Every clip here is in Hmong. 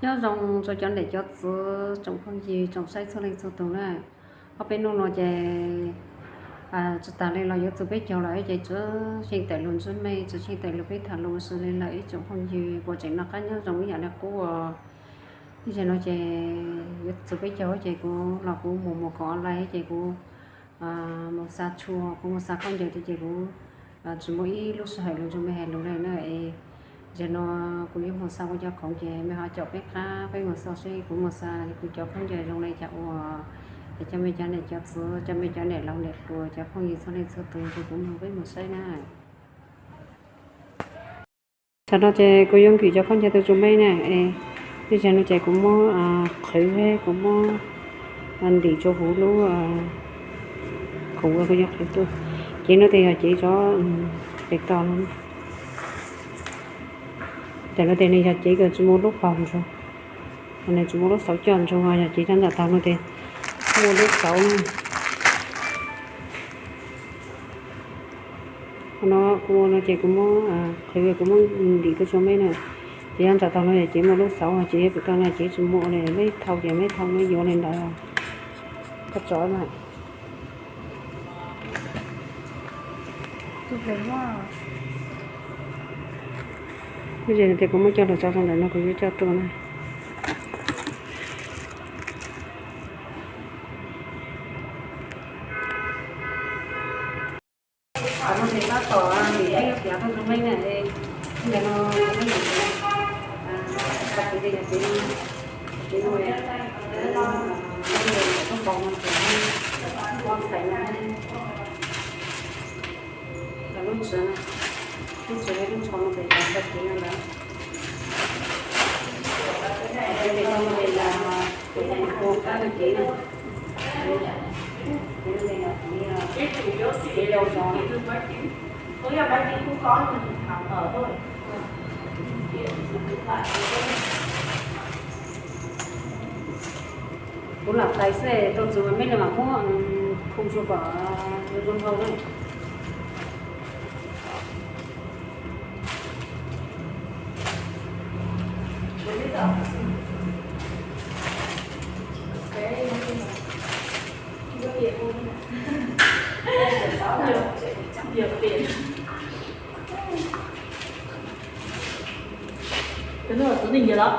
Nyob zoo rau cov niam cov txiv, tsoom phooj ywg, tsoom saib txhua leej txhua tus na. Ob peb hnub no ces tsis tas li los yuav txug peb caug lawm ces tsuas yeej tawm lug ntsib mej, tsuas yeej tawm lug peb tham lug xws li lawm ib tsoom phooj ywg puas tseem noj qab nyob zoo ib yam li qub os. Ib zaug no ces yuav txug peb caug ces kuv los kuv mus mus koom online ces kuv mus xa tshua, kuv mus xa khaub ncaws ces kuv tsis muaj ib lub sij hawm lug nrug mej hais lus li na. Es zaum no kuv yuav mus xa kuv cov khoom ces mej ho caum peb qab peb mus xauj seb kuv mus xa kuv cov khaub ncaws zoo li cas ua. Es coj mej cov niam cov txiv, coj mej cov niam laus niam hluas, cov phooj ywg txhua leej txhua tus rau kuv mloog peb mus saib na. Tam no ces kuv yuav nkim cov khaub ncaws tuaj rau mej na. Ib zaug no ces kuv muab qhwv, kuv muab ntim rau huv lub khoom uas kuv yuav qhwv tuaj. Cev no tes yog cev tso pem toj no. Tam no tes nws yog cev kws tsis muaj lub paug ntsoog, nws tsis muaj lub xauv coj ntsoog, yog cev rau nram taug no tes muaj lub xauv na. Qhov no kuv ua no ces kuv muab qhwv, kuv muab ntim tuaj rau mej na. Ces yog nram taug no ces muaj lub xauv, ces pem toj no ces tsis muaj li, mej thau ces mej thau mej yuav li ntawd. Koj tso na. Ib zaug no ces kuv muab coj lug tso rau ntawm no kuv yuav coj tuaj na. Qhov no ces tab tom ntim ib lub tiav tuaj rau mej na. Ntawm no kuv muab ntim, tau kuv ces yog cev, cev no, cev no, lub npaus no ces muab txhais no, lub ntsws, lub ntsws lub ntsho no ces yog tau cev no lawm. Ces tau no ces yog tus ua qab no cev na. Ces no ces yog cev, cev yau zog. Kuv lam tais xwb, tau txug mej li mam muab khu rua kom zoo nraug na. Cov no txiv neej yawg los?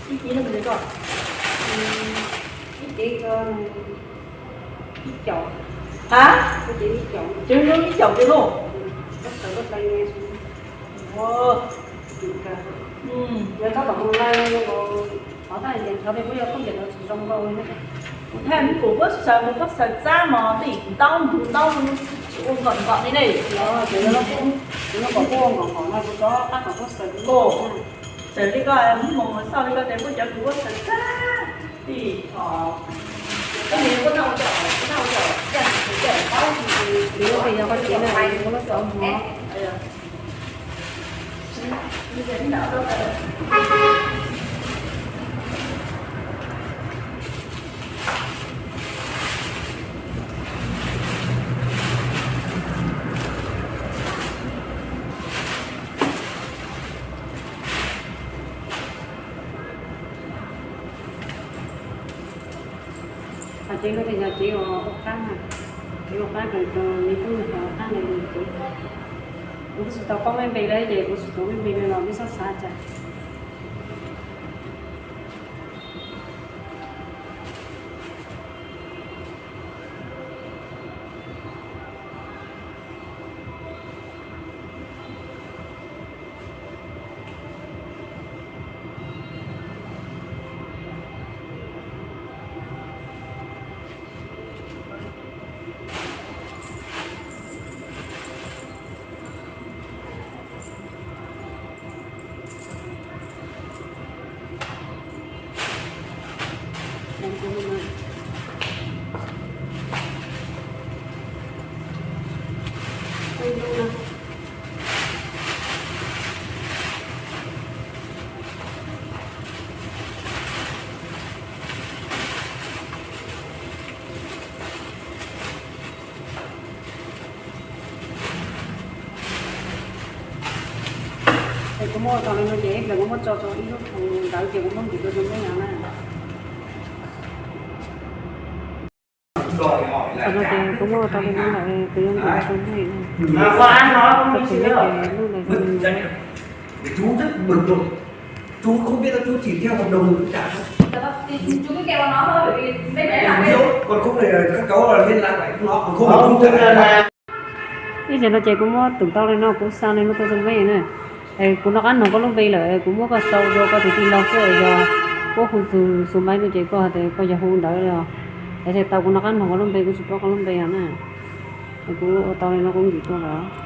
Ib cev no, ib cev ib caum. Ha? Ib cev ib caum, cev no ib caum ces no. Yog tab tom mus lawm, qhov tab hais tias xyov li kuv yog khaub ncaws no tsis zoo nkauj li. Kuv thaij meb kuv kuab xaws, kuv kuab xaws txab mog, tej ntaub ntug ntaub tsis ua nkaum nkaum li ne. Kuv no kom kuab ua nkaum nkaum no kuv rov qab kom kuab xaws. Xaws li koj, meb mus xauj li koj tes kuab cov kuv kuab xaws txab. Tej, tej kuab noj ua cas, kuab noj ua cas, kuv yog koj cev na, kuv lub xauv mog. Qhov cev no ces yog cev ua qab na, cev ua qab kws tus me tub ntawd ua qab ntawd cev. Kuv tsis tau paub meb npe li ces kuv tsis tau meb npe li los meb txhob xav cas. Kuv muab tau li no ces ib pliag kuv muab tso rau ib lub thaum ntawd ces kuv muab ntim rau tus me no na. Thaum no ces kuv muab tau li no lawm, kuv yuav ntim rau tus me no. Tau tsis neb ces lub ntawd rau tus me no. Ib zaug no ces kuv muab tau li no kuv xa li no rau tus me na. Kuv noj qab noog koj lub npe lawm, kuv muab koj sau rau koj tus tij laug xwb, yog koj hu xu maiv no ces koj hais tias koj yog hu ntawd los. Es tau kuv noj qab noog koj lub npe, kuv tsis paub koj lub npe os na. Es kuv ua tau li no kuv ntim tuaj lawm.